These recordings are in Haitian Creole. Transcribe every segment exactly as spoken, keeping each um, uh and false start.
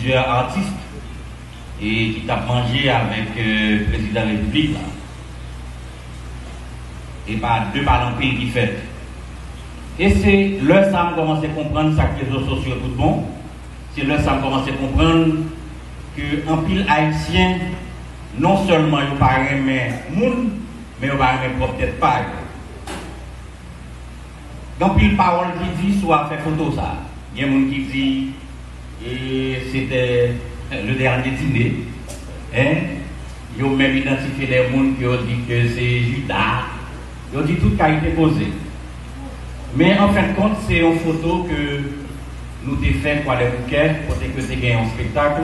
Plizyè atis e ki t ap manje avèk, euh, prezidan repiblik la. E pa de pale anpil ki fèt. E se lè sa a m kòmanse konprann sa k rezo sosyo tout bon. Se lè sa a m kòmanse konprann ke anpil Ayisyen, non sèlman yo pa renmen moun, men yo pa renmen pwòp tèt pa yo. Gen anpil pawòl ki di sou afè foto sa a. Gen moun ki di, e, se te le dènye dine. Hein? Yo menm idantifye de moun ke yo di ke se Jida. Yo di tout kalite koze. Men an fen de kont, se yon foto ke nou te fè Kwadèboukè, kote ke te gen yon espektak,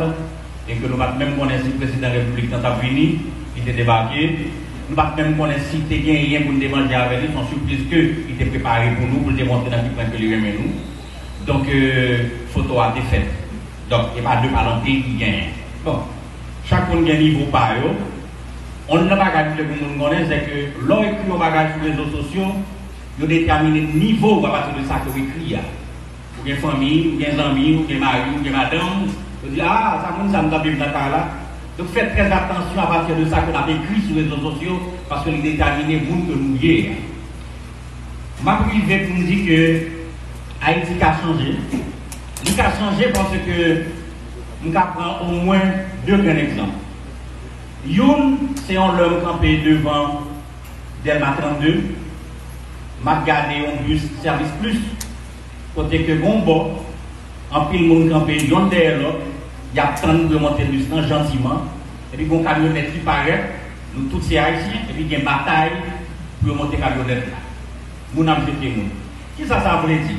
e ke nou pa t menm konnen si prezidan repiblik lan t ap vini, li te debake. Nou pa t menm konnen si te genyen pou n te manje avè li, se yon sipriz ke li te prepare pou nou, pou l te montre nan ki pwen ke li renmen nou. Donk, euh, foto a te fèt. Donk, e pa de pale anpil ki genyen. Bon, chak moun gen nivo pa yo. Yon nan bagay m vle pou moun konnen, se ke lè w ekri yon bagay sou rezo sosyo, yo detèmine nivo w apati de sa ke w ekri a. Ou gen fanmi, ou gen zanmi, ou gen mari, ou gen madanm, ou di, "Ah, sa moun sa m t ap viv nan kay la." Donk, fè trè atansyon apati de sa ke n ap ekri sou rezo sosyo, paske li detèmine moun ke nou ye a. M ap rive pou m di ke Ayiti ka chanje. Li ka chanje paske m ka pran omwen de grenn egzanp. Youn, se yon lè m kanpe devan Dèlma trannde, m ap gade yon bis Sèvis Plis, kote ke gon bò, anpil moun kanpe yonn dèyè lòt, y ap tann pou yo monte bis lan jantiman, epi gon kamyonèt ki parèt, nou tout se Ayisyen, epi gen batay pou yo monte kamyonèt la. Moun ap jete moun. Kisa sa vle di?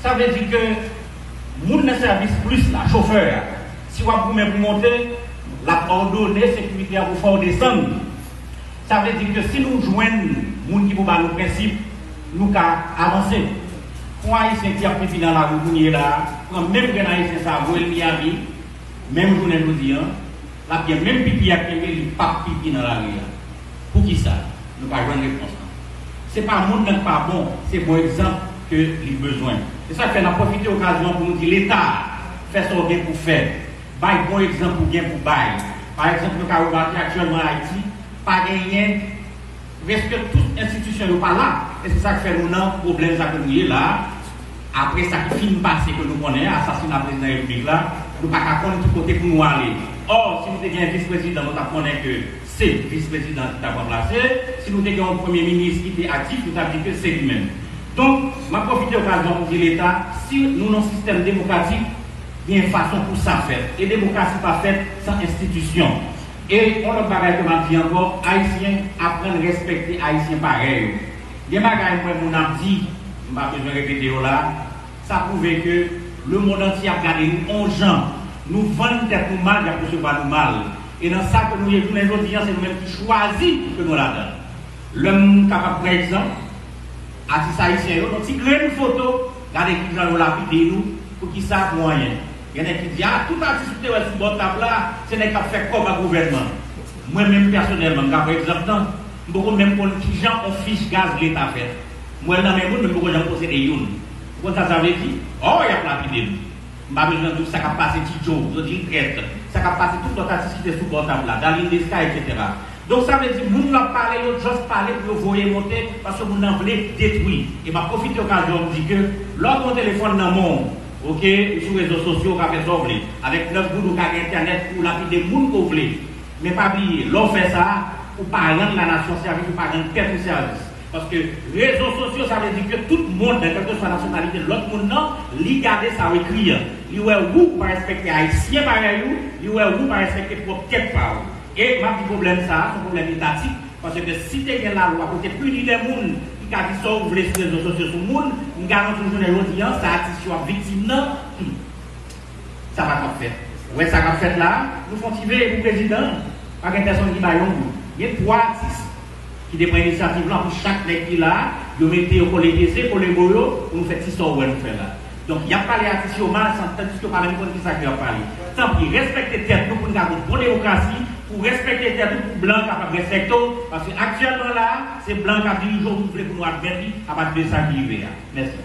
Sa vle di ke moun nan Sèvis Plis la, chofè a, si w ap goumen pou monte, l ap òdone sekirite a pou fè w desann. Sa vle di ke si nou jwenn moun ki pou ba nou prensip, nou ka avanse. Pou Ayisyen ki ap pipi nan lari kounye la a, pran menm grenn Ayisyen sa a, voye l Miami, menm jounen jodi a, l ap gen menm pipi a kenbe, li p ap pipi nan lari a. Poukisa? Nou pa jwenn repons lan. Se pa moun nan k pa bon, se bon egzanp ke li bezwen. Se sa k fè n ap pwofite okazyon an pou nou di Leta, fè sa w gen pou fè. Bay bon egzanp ou gen pou bay. Pa egzanp, nou ka remake aktyèlman Ayiti, pa genyen, prèske tout enstitisyon yo pa la. E se sa k fè nou nan pwoblèm sa ke nou ye la. Apre sa ki fin pase ke nou konnen, asasina prezidan repiblik la, nou pa ka konn ki kote pou nou ale. Ò, si nou te gen vis prezidan, nou t ap konnen ke se vis prezidan ki t ap ranplase. Si nou te gen yon premye minis ki te aktif, nou t ap di ke se li menm. Donk, m ap pwofite okazyon pou di Leta, si nou nan sistèm demokratik, gen fason pou sa fèt. E demokrasi pa fèt san enstitisyon. E yon lòt bagay ke m ap di ankò, Ayisyen aprann respekte Ayisyen parèy yo. Gen bagay m wè moun ap di, m pa bezwen repete yo la, sa pwouve ke lemonn antye ap gade nou yon jan. Nou vann tèt nou mal, y ap resevwa nou mal. E nan sa ke nou ye jounen jodi a, se nou menm ki chwazi ke nou ladan l. Lè m kapab pran egzanp, atis ayisyen yo, yon ti grenn foto, gade kijan yo lapide nou, poukisa? Pou anyen. Gen nèg ki di, "Ah, tout atis ou te wè sou bò tab la, se nèg k ap fè kòb ak gouvènman." Mwen menm pèsonèlman, m ka pran egzanp nan, m poko menm konn kijan yon fich gaz leta fèt. M wè l nan men moun, men m poko janm posede youn. Ou konn sa sa vle di? Ò, y ap lapide m. M pa bezwen di w sa k ap pase Ti Joe, yo di l trèt. Sa k ap pase tout lòt atis ki te sou bò tab la, Darline Desca, etsetera. Donk, sa vle di, moun yo ap pale, yo just pale pou yo voye monte, paske moun nan vle detwi. E m ap pwofite okazyon an pou di ke, lè w gen yon telefòn nan men w, oke, ou sou rezo sosyo, ou ka fè sa w vle. Avèk nèf goud, ou ka gen entènèt pou w lapide moun ke w vle. Men pa bliye, lè w fè sa, ou pa rann lanasyon sèvis, ou pa rann tèt ou sèvis. Paske rezo sosyo, sa vle di ke tout moun nan, kèlkeswa nasyonalite lòt moun nan, li gade sa w ekri an. Li wè ou pa respekte Ayisyen parèy ou, li wè ou pa respekte pwòp tèt pa ou. E m ap di pwoblèm sa a, se yon pwoblèm etatik, paske si te gen lalwa pou te pini de moun ki ka di sa w vle sou rezo sosyo sou moun, m garanti w jounen jodi an, sa atis yo ap viktim nan, hmm, sa pa t ap fèt. Ou wè sa k ap fèt la a? Nou fè yon ti veye pou prezidan an. Pa gen pèsonn ki bay yon goud. Gen twa atis ki te pran inisyativ lan pou chak nèg ki la a, yo mete yo kole pyese, kole bo yo, pou nou fè ti sa w wè nou fè la. Donk, y ap pale atis yo mal, san, tandiske yo pa menm konn kisa ke y ap pale. Tanpri, respekte tèt nou pou n ka gen bon demokrasi, pou respekte tèt ou, pou blan kapab respekte w, paske aktyèlman la a, se blan k ap dirije w, nou vle pou nou admèt li, apati de sa ki rive a. Mèsi.